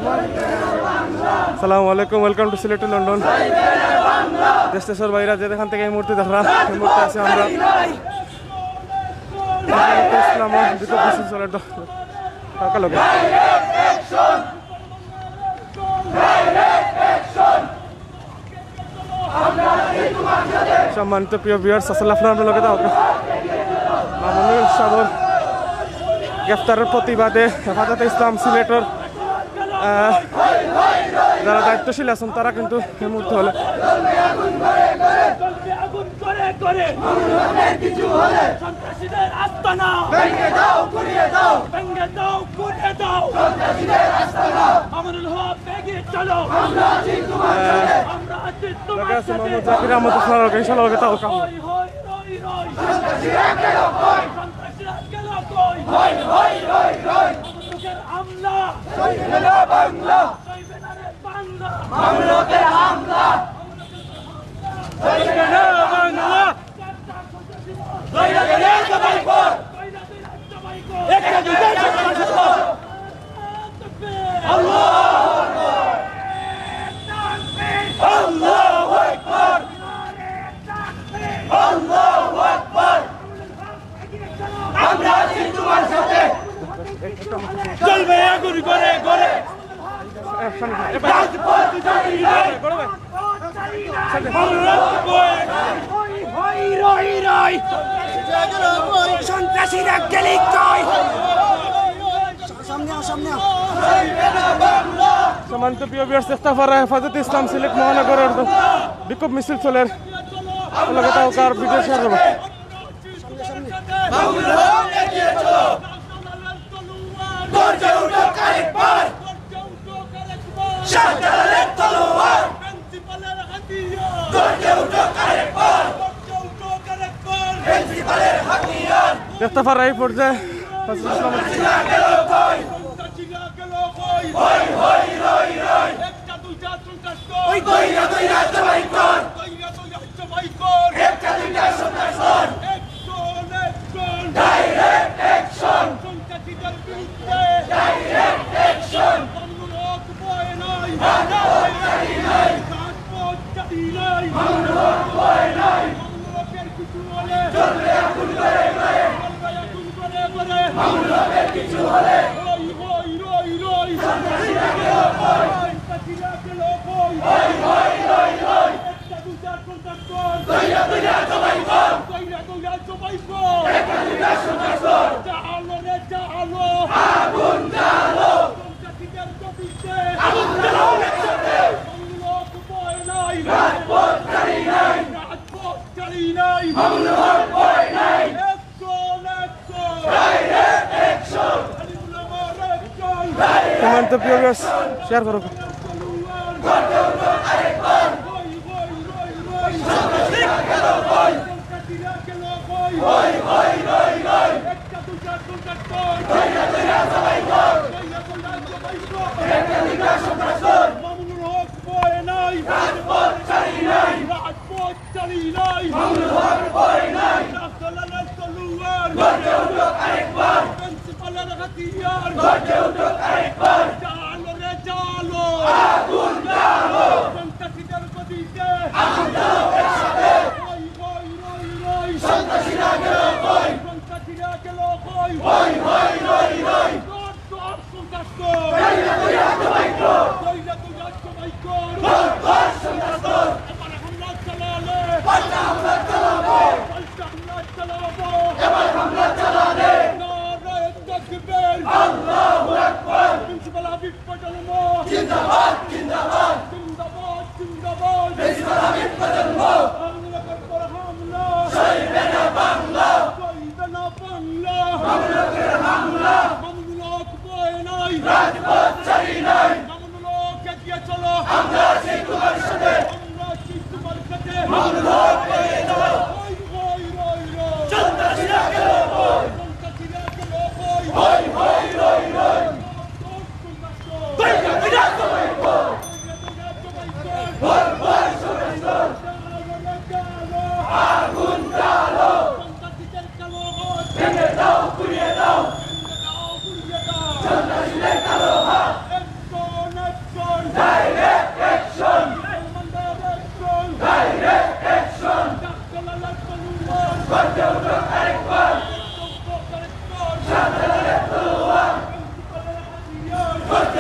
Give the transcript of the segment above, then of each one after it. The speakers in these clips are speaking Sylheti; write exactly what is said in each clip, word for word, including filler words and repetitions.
আসসালামু আলাইকুম, welcome to Sylhet to London. দেশ দেশের বাইরে যে যেখান থেকে এই মুহূর্তে দেখরা, এই মুহূর্তে আছি আমরা ইসলাম বিক্ষোভ মিছিল চলের দ-, লগে লগে। সম্মানিত প্রিয় ভিউয়ার্স, আসলে আপনারা আমরা লগে থাকো। মামুনুল সাহেবের গ্রেফতারের প্রতিবাদে হেফাজতে ইসলাম সিলেটর, আহ, যারা দায়িত্বশীল আছেন, তারা কিন্তু এই মুহূর্তে হলে জলদি আগুন করে করে সন্ত্রাসীদের আস্তানা ভেঙে দাও, গুড়িয়ে দাও। ভেঙে দাও, গুড়িয়ে দাও। সন্ত্রাসীদের আস্তানা। আমিনুল হক, এগিয়ে চলো। আমরা আছি তোমার সাথে। আমরা আছি তোমার সাথে। মোহাম্মদ জাকির আহমদ আপনারা লগে, ইনশাআল্লাহ লগে থাকো। হই, হই, রই, রই। সন্ত্রাসীরা গেল কই? সন্ত্রাসীরা গেল কই? হই, হই, রই, রই। মামুনুল হকের আমলা। চলবে না বাংলা। চলবে না রে বাংলা। মামুনুল হকের আমলা। চলবে না বাংলা। চলবে আগুন করে করে। সন্ত্রাসীরা গেলি কই? সামনে আও, সামনে আও। সম্মানিত প্রিয় ভিউয়ার্স, দেখতা পাররা হেফাজতে ইসলাম সিলেট মহানগরের বিক্ষোভ মিছিল চলের। লগে থাকো, কার ভিডিও শেয়ার করবো। সামনে, সামনে। মামুনুল হক, এগিয়ে চলো। গর্জে উঠো আরেকবার। শাহজালালের তলোয়ার। গর্জে উঠো আরেকবার। প্রিন্সিপালের হাতিয়ার। দেখতা পাররা এই পর্যায়ে ফজলুল ইসলাম। হই, হই, রই, রই। একটা দুইটা সন্ত্রাস কর। ওই দইরা দইরা জবাই কর। দইরা দইরা জবাই কর। একটা দুইটা সন্ত্রাস কর। Action, action। Direct action। সন্ত্রাসীদের বিরুদ্ধে। Direct action। মামুনুল হক ভয় নাই। রাজপথ ছাড়ি নাই। রাজপথ ছাড়ি নাই। মামুনুল হক ভয় নাই। মামুনুল হকের কিছু হলে। চলবে আগুন করে করে। চলবে আগুন করে করে। মামুনুল হকের কিছু হলে। হই, হই, রই, রই। সন্ত্রাসীরা গেল কই? সন্ত্রাসীরা গেল কই? হই, হই, রই, রই। একটা দুইটা সন্ত্রাস কর। দইরা দইরা জবাই কর। দইরা দইরা জবাই কর। একটা দুইটা সন্ত্রাস কর। জ্বালো রে জ্বালো। আগুন জ্বালো। সন্ত্রাসীদের গতিতে। আগুন জ্বালাও একসাথে। মামুনুল হক ভয় নাই। রাজপথ ছাড়ি নাই। রাজপথ ছাড়ি নাই। মামুনুল হক ভয় নাই। Action, action। Direct action। আলিম উলামার action। সম্মানিত প্রিয় ভিউয়ার্স, শেয়ার করো। মামুনুল হক ভয় নাই। রাজপথ ছাড়ি নাই। রাজপথ ছাড়ি নাই। মামুনুল হক ভয় নাই। শাহজালালের তলোয়ার। গর্জে উঠো আরেকবার। প্রিন্সিপালের হাতিয়ার। গর্জে উঠো আরেকবার। জ্বালো রে জ্বালো। আগুন জ্বালো। সন্ত্রাসীদের গদিতে। আগুন জ্বালো একসাথে। হই, হই, রই, রই। সন্ত্রাসীরা গেল কই? সন্ত্রাসীরা গেল কই? হই, হই, রই, রই। ধর, ধর, সন্ত্রাস কর। দইরা দইরা জবাই কর। দইরা দইরা জবাই কর। ধর, ধর, সন্ত্রাস কর। এবার হামলা চালালে। পাল্টা হামলা চালাবো। পাল্টা হামলা চালাবো। এবার হামলা চালালে। নারায়ে তাকবীর। আল্লাহু আকবার। প্রিন্সিপাল হাবিব প্রজন্ম। জিন্দাবাদ, জিন্দাবাদ। জিন্দাবাদ, জিন্দাবাদ। প্রিন্সিপাল হাবিব প্রজন্ম। মামুনুল হকের উপর হামলা। চলবে না বাংলা। চলবে না বাংলা। মামুনুল হকের হামলা। মামুনুল হক ভয় নাই। রাজপথ ছাড়ি নাই। মামুনুল হক এগিয়ে চলো। আমরা আছি তোমার সাথে। আমরা আছি তোমার সাথে। মামুনুল হক এগিয়ে চলো। হই, হই, রই, রই। সন্ত্রাসীরা গেল কই? সন্ত্রাসীরা গেল কই? হই, হই, রই, রই। দইরা দইরা জবাই কর। দইরা দইরা জবাই কর। ভর ভর সন্ত্রাস কর। জ্বালো রে জ্বালো। আগুন জ্বালো। সন্ত্রাসীদের কালো হাত। ভেঙে দাও, গুড়িয়ে দাও। ভেঙে দাও, গুড়িয়ে দাও। সন্ত্রাসীদের কালো হাত। Action,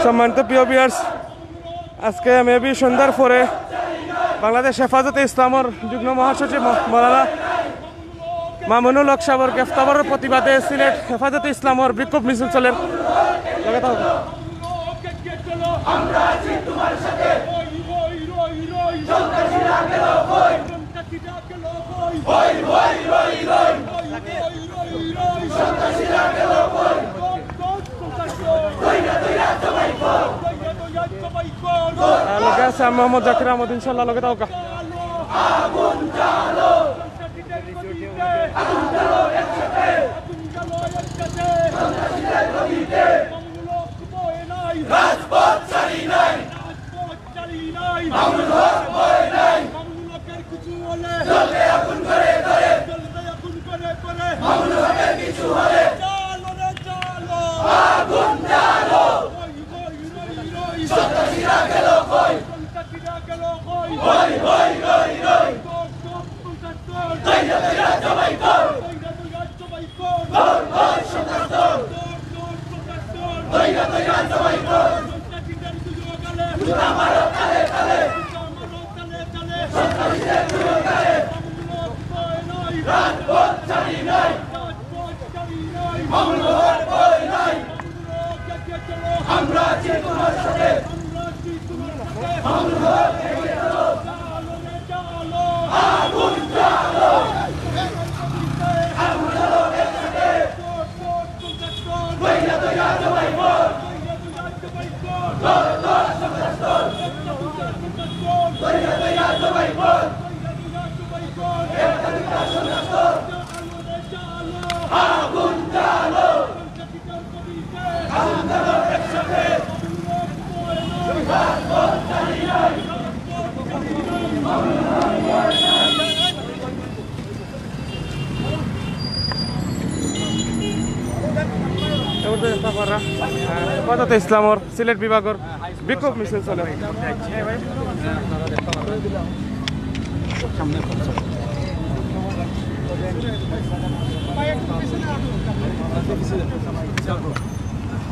সম্মানিত প্রিয় ভিউয়ার্স, আজকে মেবি সন্ধ্যার পরে বাংলাদেশ হেফাজতে ইসলামর যুগ্ম মহাসচিব ম-, মৌলানা মামুনুল হক সাহেবর গ্রেফতারর প্রতিবাদে সিলেট হেফাজতে ইসলামর বিক্ষোভ মিছিল চলের। লগে থাকো। আহ, লগে আছে আমি মোহাম্মদ জাকির আহমদ, ইনশাল্লাহ লগে থাকো। রাজপথ ছাড়ি নাই। রাজপথ ছাড়ি নাই। মামুনুল হক ভয় নাই। মামুনুল হকের কিছু হলে জ্বলবে আগুন করে করে। জ্বলবে আগুন করে করে। মামুনুল হকের কিছু হলে জ্বালো রে জ্বালো। আগুন জ্বালো। হই হই রই রই। সন্ত্রাসীরা গেল কই? সন্ত্রাসীরা গেল কই? হই হই রই রই। চোর চোর সন্ত্রাস চোর। দৈরা দৈরা জবাই কর। দৈরা দৈরা জবাই কর। কর কর সন্ত্রাস চোর। চোর চোর সন্ত্রাস চোর। দৈরা দৈরা জবাই কর। সন্ত্রাসীদের দুই গালে। জুতা মারো তালে তালে। জুতা মারো তালে তালে। সন্ত্রাসীদের দুই গালে। মামুনুল হক ভয় নাই। রাজপথ ছাড়ি নাই। রাজপথ ছাড়ি নাই। মামুনুল হক ভয় নাই। মামুনুল হক এগিয়ে চলো। আমরা আছি তোমার সাথে। আমরা আছি তোমার সাথে। মামুনুল হক এগিয়ে চলো। জ্বালো রে জ্বালো। আগুন জ্বালো। আগুন জ্বালো একসাথে। চোর চোর সন্ত্রাস চোর। দৈরা দৈরা জবাই কর। দৈরা দৈরা জবাই কর। চোর চোর সন্ত্রাস চোর। একটা দুইটা সন্ত্রাস চোর। দৈরা দৈরা জবাই কর। দৈরা দৈরা জবাই কর। একটা দুইটা সন্ত্রাস চোর। জ্বালো রে জ্বালো। আগুন জ্বালো। হেফাজতে ইসলামর সিলেট বিভাগর বিক্ষোভ মিছিল চলে।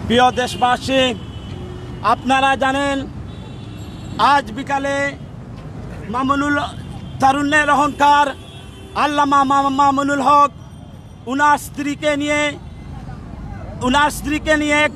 প্রিয় দেশবাসী, আপনারা জানেন, আজ বিকালে মামুনুল, তারুণ্যের অহংকার আল্লামা মা-, মামুনুল হক উনার স্ত্রীকে নিয়ে, উনার স্ত্রীকে নিয়ে এক